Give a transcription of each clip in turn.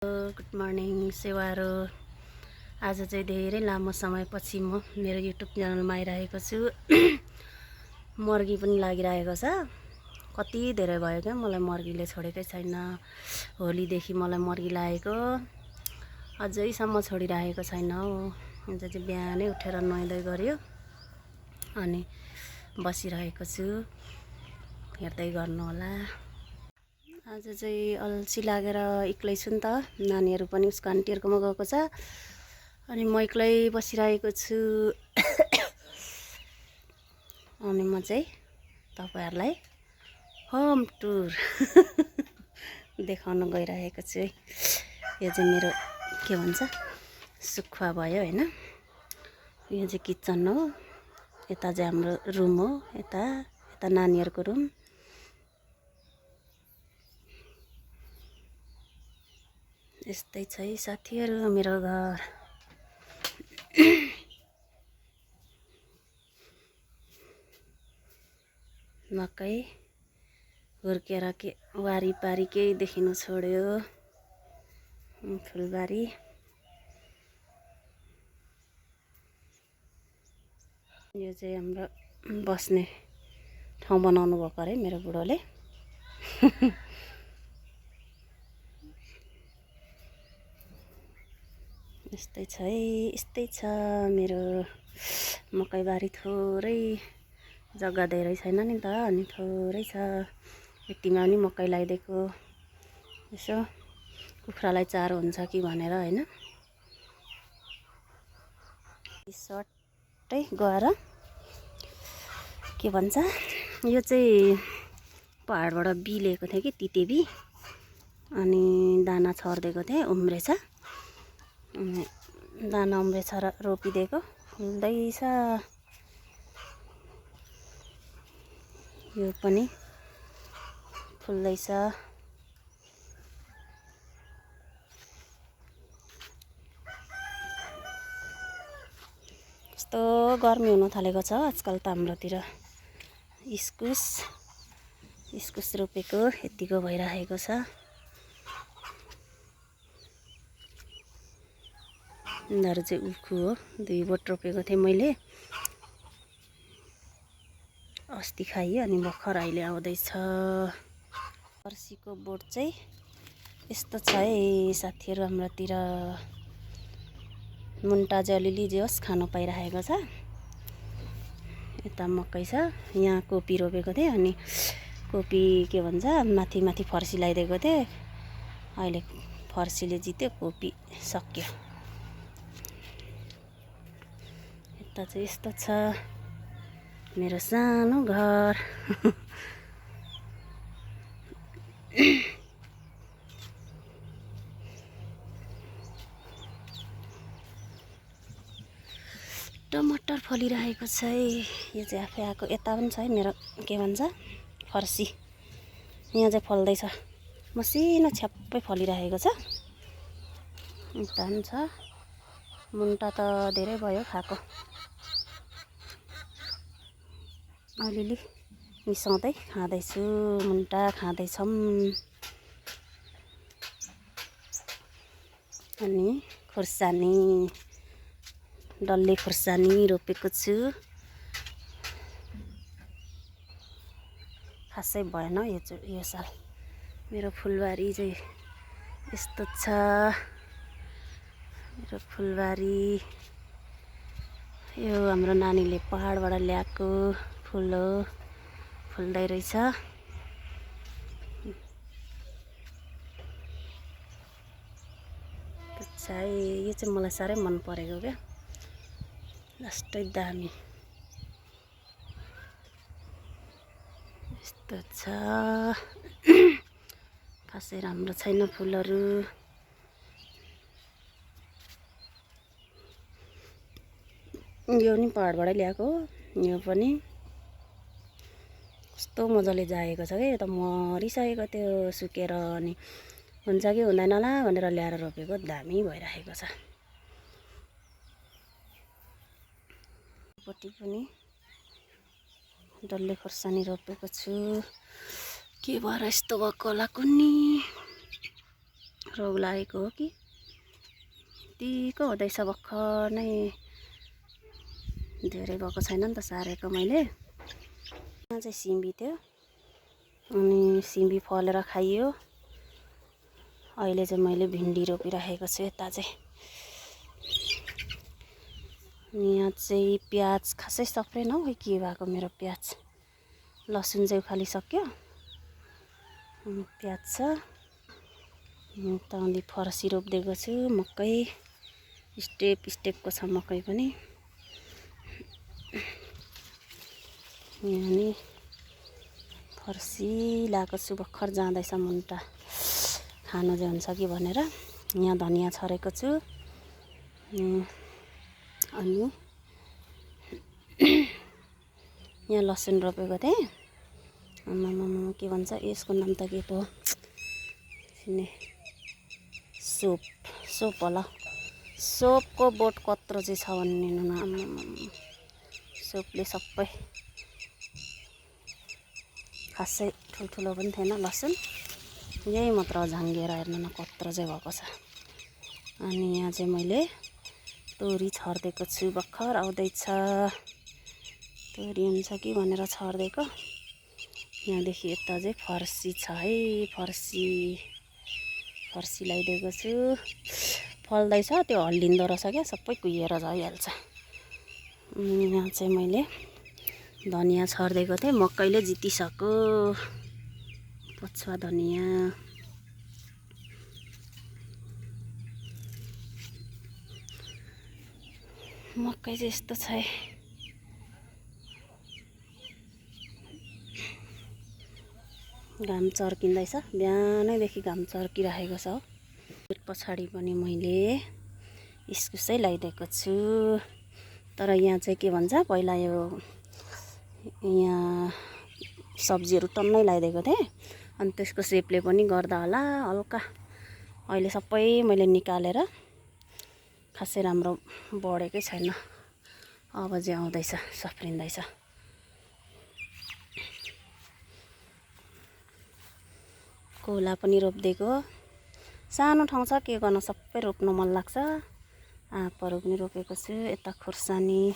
Good morning सेवारो। आज चाहिँ धेरै लामो समयपछि म मेरो युट्युब च्यानलमा आइरहेको छु। मर्गी पनि लागिरहेको छ। कति धेरै भयो क्या मलाई मर्गीले छोडेकै छैन। होलीदेखि मलाई मर्गी लागेको अझैसम्म छोडिरहेको छैन हो। आज चाहिँ बिहानै उठेर नुहाइधुवाइ गर्यो अनि बसिरहेको छु। हेर्दै गर्नु होला। आज चाहिँ अल्छी लागेर एक्लै छु नि त। नानीहरू पनि उसको आन्टीहरूकोमा गएको छ अनि म एक्लै बसिरहेको छु। अनि म चाहिँ तपाईहरुलाई होम टुर देखाउन गइरहेको छु है। यो चाहिँ मेरो के भन्छ सुक्खा भयो हैन। यो चाहिँ किचन हो। यता चाहिँ हाम्रो रुम हो। यता नानीहरूको रुम। यस्तै छ है साथीहरू मेरो घर। मकै हुर्केर के वारिपारी केही देखिनु छोड्यो। फुलबारी यो चाहिँ हाम्रो बस्ने ठाउँ बनाउनु भएको अरे मेरो बुढोले। यस्तै छ है, यस्तै छ मेरो मकैबारी। थोरै जग्गा धेरै छैन नि त अनि थोरै छ। यतिमा पनि मकै लगाइदिएको यसो कुखुरालाई चारो हुन्छ कि भनेर हैन। सर्टै गएर के भन्छ यो चाहिँ पहाडबाट बिलेको थियो कि तितेबी अनि दाना छर्दिएको थिएँ उम्रेछ। अनि दाना उम्रेछ र रोपिदिएको फुल्दैछ। यो पनि फुल्दैछ। कस्तो गर्मी हुन थालेको छ आजकल त हाम्रोतिर। इस्कुस रोपेको यतिको भइरहेको छ। यिनीहरू चाहिँ उखु हो। 2 बोट रोपेको थिएँ मैले अस्ति खाइयो अनि भर्खर अहिले आउँदैछ। फर्सीको बोट चाहिँ यस्तो छ है साथीहरू हाम्रोतिर। मुन्टा चाहिँ अलिअलि जे होस् खानु पाइरहेको छ। यता मकै छ। यहाँ कोपी रोपेको थिएँ अनि कोपी के भन्छ माथि माथि फर्सी लगाइदिएको थिएँ। अहिले फर्सीले जित्यो कोपी सक्यो। यता चाहिँ यस्तो छ मेरो सानो घर। टमाटर फलिरहेको छ है। यो चाहिँ आफै आएको। यता पनि छ है मेरो के भन्छ फर्सी। यहाँ चाहिँ फल्दैछ मसिनो छ्याप्पै फलिरहेको छ। यता पनि छ। मुन्टा त धेरै भयो खाएको। अलिअलि मिसाउँदै खाँदैछु। मुन्टा खाँदैछौँ। अनि खुर्सानी डल्ले खुर्सानी रोपेको छु। खासै भएन यो साल। मेरो फुलबारी चाहिँ यस्तो छ। मेरो फुलबारी यो हाम्रो नानीले पहाडबाट ल्याएको फुल हो। फुल्दै रहेछ। यो चाहिँ मलाई साह्रै मन परेको क्या। लास्टै दामी यस्तो छ। खासै राम्रो छैन फुलहरू। यो पनि पहाडबाटै ल्याएको। यो पनि कस्तो मजाले जाएको छ क्या। यो त मरिसकेको त्यो सुकेर अनि हुन्छ कि हुँदैन होला भनेर ल्याएर रोपेको दामी भइरहेको छ। पट्टि पनि डल्ले खुर्सानी रोपेको छु। के भएर यस्तो भएको होला कुन्नी। रोग लागेको हो कि यतिको हुँदैछ। भर्खर नै धेरै भएको छैन नि त सारेको मैले। यहाँ चाहिँ सिमी थियो अनि सिमी फलेर खाइयो। अहिले चाहिँ मैले भिन्डी रोपिराखेको छु यता चाहिँ। यहाँ चाहिँ प्याज खासै सप्रेन हौ, के भएको मेरो प्याज। लसुन चाहिँ उखालिसक्यो, प्याज छ। त अलि फर्सी रोपिदिएको छु, मकै स्टेप स्टेपको छ मकै पनि। यहाँ नि फर्सी लगाएको छु, भर्खर जाँदैछ मुन्टा, खानु चाहिँ हुन्छ कि भनेर। यहाँ धनियाँ छरेको छु अनि यहाँ लसुन रोपेको थिएँ। आमामामा के भन्छ यसको नाम त के पो सोप होला। सोपको बोट कत्रो चाहिँ छ भन्ने आमामामा, सोपले सबै खासै ठुल्ठुलो पनि थिएन लसुन, यही मात्र झाङ्गेर हेर्नु न कत्रो चाहिँ भएको छ। अनि यहाँ चाहिँ मैले तोरी छरिदिएको छु, भर्खर आउँदैछ। तोरी हुन्छ कि भनेर छरिदिएको। यहाँदेखि यता चाहिँ फर्सी छ है, फर्सी लगाइदिएको छु। फल्दैछ, त्यो हल्लिँदो रहेछ क्या, सबै कुहिएर जाइहाल्छ। यहाँ चाहिँ मैले धनियाँ छरिदिएको थिएँ, मकैले जितिसक्यो पछुवा धनियाँ। मकै चाहिँ यस्तो छ है। घाम चर्किँदैछ, बिहानैदेखि घाम चर्किराखेको छ। पछाडि पनि मैले इस्कुसै लगाइदिएको छु। तर यहाँ चाहिँ के भन्छ, पहिला यहाँ सब्जीहरू टन्नै लगाइदिएको थिएँ, अनि त्यसको सेपले पनि गर्दा होला हल्का अहिले सबै मैले निकालेर खासै राम्रो बढेकै छैन। अब चाहिँ आउँदैछ, सफ्रिँदैछ। कोला पनि रोपिदिएको, सानो ठाउँ छ के गर्न, सबै रोप्न मन लाग्छ। आँपहरू पनि रोपेको छु, यता खुर्सानी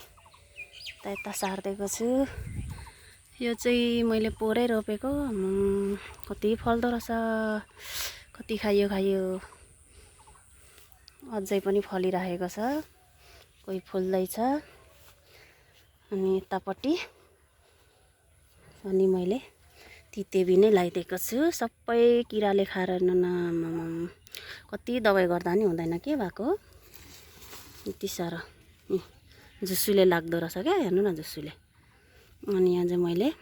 यता सारिदिएको छु। यो चाहिँ मैले पोरै रोपेको, कति फल्दो रहेछ, कति खायो। अझै पनि फलिरहेको छ, कोही फुल्दैछ। अनि यतापट्टि अनि मैले तितेबी नै लगाइदिएको छु। सबै किराले खाएर कति दबाई गर्दा नि हुँदैन के भएको, यति साह्रो झुसुले लाग्दो रहेछ क्या, हेर्नु न झुसुले। अनि यहाँ चाहिँ मैले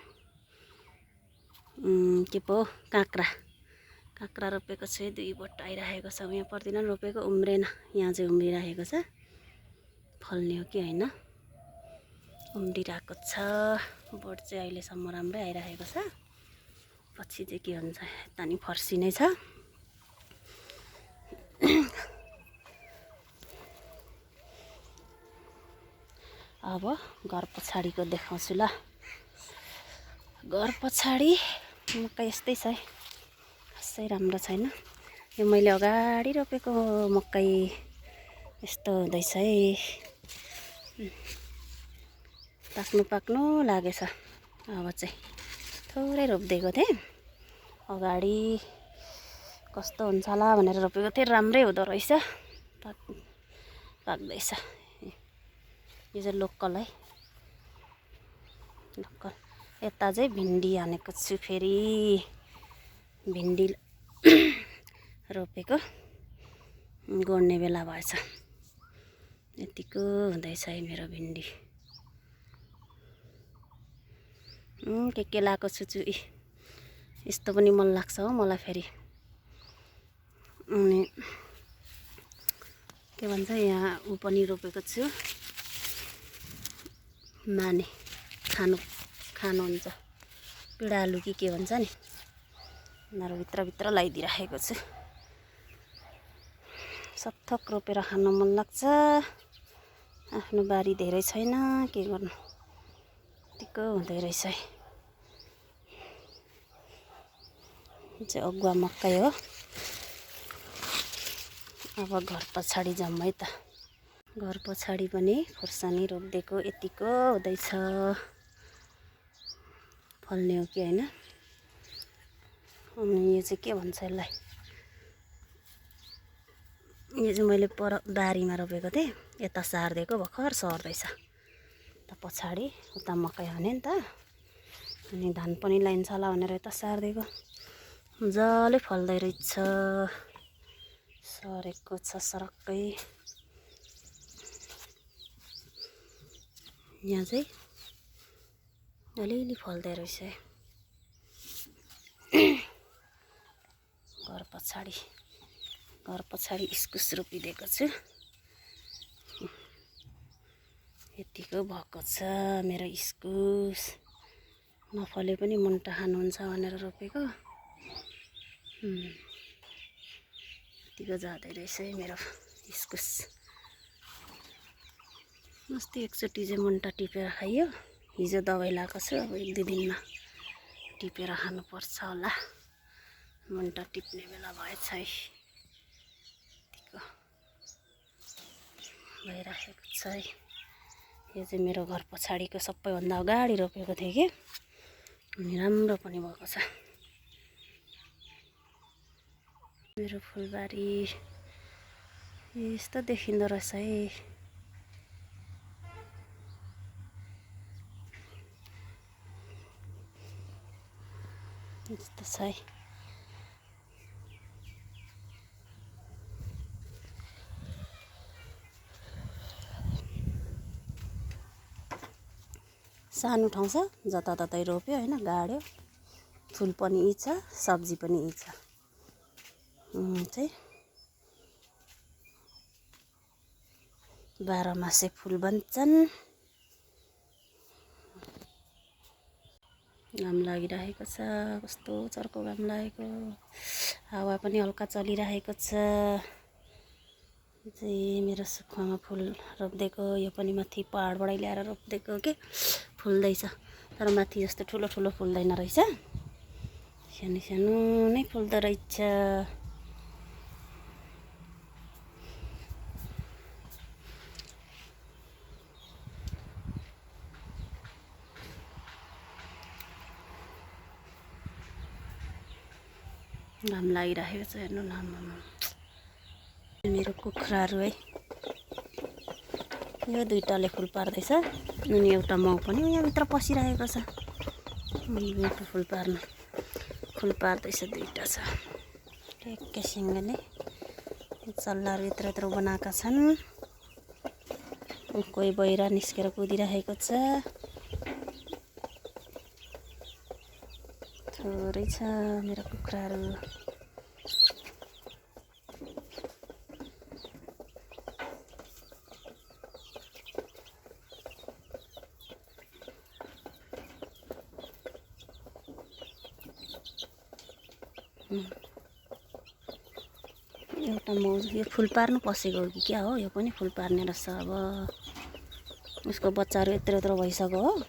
के पो काँक्रा रोपेको छु, 2 बोट आइरहेको छ। यहाँ पर्दिन रोपेको उम्रेन, यहाँ चाहिँ उम्रिरहेको छ। फल्ने हो कि होइन, उम्रिरहेको छ। बोट चाहिँ अहिलेसम्म राम्रै आइरहेको छ। पछि चाहिँ के हुन्छ, यता नि फर्सी नै छ। अब घर पछाडिको देखाउँछु ल। घर पछाडि मकै यस्तै छ है, खासै राम्रो छैन। यो मैले अगाडि रोपेको मकै यस्तो हुँदैछ है, पाक्नु लागेछ। अब चाहिँ थोरै रोपिदिएको थिएँ अगाडि, कस्तो हुन्छ होला भनेर रोपेको थिएँ, राम्रै हुँदो रहेछ, पाक्दैछ। यो चाहिँ लोकल है, लोकल। यता चाहिँ भिन्डी हानेको छु, फेरि भिन्डी रोपेको गोड्ने बेला भएछ। यतिको हुँदैछ है मेरो भिन्डी। के लगाएको छु यस्तो पनि मन लाग्छ हो मलाई फेरि। अनि के भन्छ, यहाँ ऊ पनि रोपेको छु, माने खानुहुन्छ, पिँडा आलु कि के भन्छ नि, उनीहरू भित्र लगाइदिइराखेको छु। सबथोक रोपेर खान मन लाग्छ, आफ्नो बारी धेरै छैन, के गर्नु, यतिको हुँदै रहेछ है। चाहिँ अगुवा मकै हो, अब घर पछाडि जाऊँ है त। घर पछाडि पनि खोर्सानी रोपिदिएको यतिको हुँदैछ। फल्ने हो कि होइन। अनि यो चाहिँ के भन्छ यसलाई, यो चाहिँ मैले पर बारीमा रोपेको थिएँ, यता सारिदिएको भर्खर सर्दैछ। त पछाडि उता मकै हाने नि त, अनि धान पनि लाइन्छ होला भनेर यता सारिदिएको। मजाले फल्दै रहेछ, सरेको छ सरक्कै। यहाँ चाहिँ अलिअलि फल्दै रहेछ। घर पछाडि इस्कुस रोपिदिएको छु। यतिको भएको छ मेरो इस्कुस। नफले पनि मुन्टा खानुहुन्छ भनेर रोपेको। यतिको जाँदै रहेछ मेरो इस्कुस। अस्ति एकचोटि चाहिँ मुन्टा टिपेर खाइयो। हिजो दबाई लगाएको छु, अब 1-2 दिनमा टिपेर खानुपर्छ होला। मुन्टा टिप्ने बेला भएछ है। यतिको भइराखेको छ है। यो चाहिँ मेरो घर पछाडिको सबैभन्दा अगाडि रोपेको थिएँ कि, अनि राम्रो पनि भएको छ। मेरो फुलबारी यस्तो देखिँदो रहेछ है। यस्तो छ है। सानो ठाउँ छ, जताततै रोप्यो होइन, गाड्यो। फुल पनि यी छ, सब्जी पनि यी छ। चाहिँ 12 मासे फुल बन्छन्। घाम लागिरहेको छ, कस्तो चर्को घाम लागेको। हावा पनि हल्का चलिरहेको छ। यो चाहिँ मेरो सुक्खामा फुल रोपिदिएको, यो पनि माथि पहाडबाटै ल्याएर रोपिदिएको के, फुल्दैछ। तर माथि जस्तो ठुलो ठुलो फुल्दैन रहेछ, सानो सानो नै फुल्दो रहेछ। घाम लागिरहेको छ, हेर्नु न। मेरो कुखुराहरू है, यो दुईटाले फुल पार्दैछ, अनि एउटा माउ पनि यहाँभित्र पसिरहेको छ। मेरो फुल पार्दैछ, दुईटा छ। एकैसँगले चल्लाहरू यत्रो यत्रो बनाएका छन्। कोही बहिरा निस्केर कुदिरहेको छ। थोरै छ मेरो कुखुराहरू। एउटा मौज, यो फुल पार्नु पसेको हो कि क्या हो, यो पनि फुल पार्ने रहेछ। अब उसको बच्चाहरू यत्रो यत्रो भइसक्यो हो।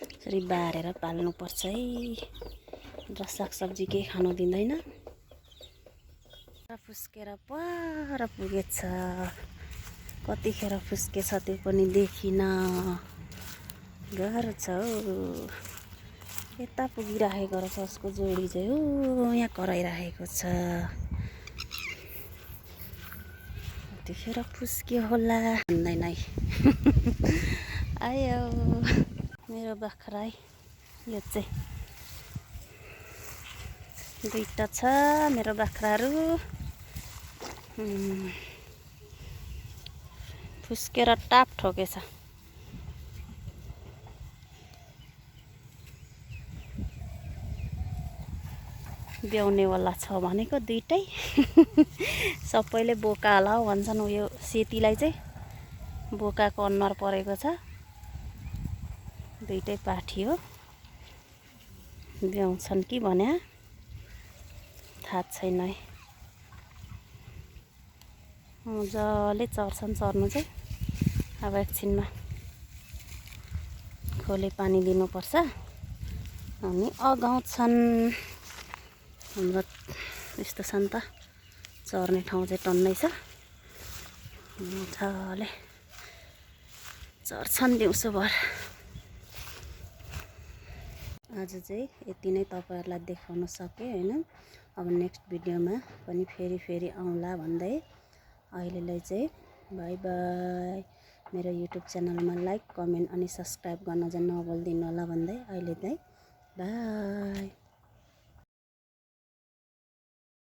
यसरी बारेर पाल्नुपर्छ है, र सागसब्जी केही खानु दिँदैन। फुस्केर पर पुगेछ, कतिखेर फुस्केछ त्यो पनि देखिनँ। गाह्रो छ हौ। यता पुगिरहेको रहेछ उसको जोडी चाहिँ, यहाँ कराइरहेको छ। कतिखेर फुस्क्यो होला भन्दैन है। आयो मेरो बाख्रा है, यो चाहिँ दुईटा छ मेरो बाख्राहरू। फुस्केर टाप ठोकेछ। ब्याउनेवाला छ भनेको दुईटै। सबैले बोका होला हौ भन्छन्। उयो सेतीलाई चाहिँ बोकाको अनुहार परेको छ। दुईटै पाठी हो, ब्याउँछन् कि भन्या थाहा छैन है। मजाले चर्छन्, चर्नु चाहिँ। अब एकछिनमा आफूले पानी दिनुपर्छ अनि अगाउँछन्। हाम्रो यस्तो छ नि त, चर्ने ठाउँ चाहिँ टन्नै छ, मजाले चर्छन् दिउँसोभर। आज चाहिँ यति नै तपाईँहरूलाई देखाउन सकेँ होइन। अब नेक्स्ट भिडियोमा पनि फेरि आउँला भन्दै अहिलेलाई चाहिँ बाई बाई। मेरो युट्युब च्यानलमा लाइक, कमेन्ट अनि सब्सक्राइब गर्न चाहिँ नभुलिदिनु होला भन्दै अहिले चाहिँ बाई।